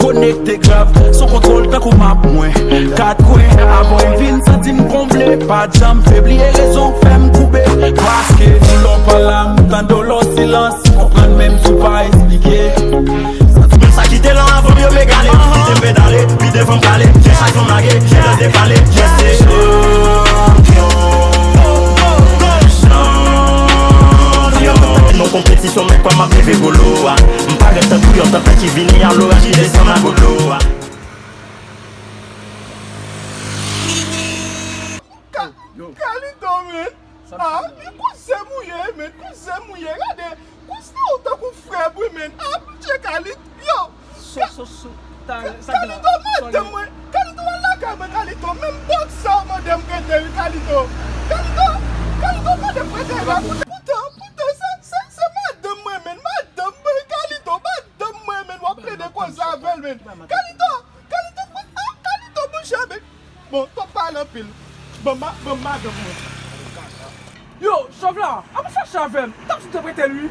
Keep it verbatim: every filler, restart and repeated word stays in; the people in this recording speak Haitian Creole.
Konekte grav, sou kontwòl tankou map mwen. Kat kwen, avan m vin santi m konble. Pa janm febli e rezon fè m koube. Paske, lè w pa la, m tande w lò silans. Konprann menm si w pa eksplike. Santi menm sa ki te lan avan m yo m egale. Kite m pedale, pi devan m kale. Kè chak jan m lage, kè lè dekale. Kè se chanpyon. Chanpyon. Non konpetisyon, men kòm m ap leve golo a. M parèt tankou yon tanpèt ki vini a loraj ki desann a gwo dlo a. Ka- Kalito, men. Ah, li kouzen mouye, men. Kouzen mouye. Gade, kouzen ou tankou frè m, wi, men. Ah, Bondye, Kalito. Yo. So, so, so. Kalito, madanm mwen. Kalito, al lakay mwen, Kalito. Menm bòks sa w mande m prete, wi, Kalito. Kalito, Kalito, mande m prete la. Poutan, poutan, se, se, se madanm mwen, men. Madanm mwen, Kalito, madanm mwen, men. W ap plede koze avè l, men. Kalito, Kalito, ah, Kalito, monchè, men. Bon, twòp pale anpil. Ban m, ban m madanm mwen. Yo, chòv la, a pa fache avè m. M t ap sou te prete l, wi.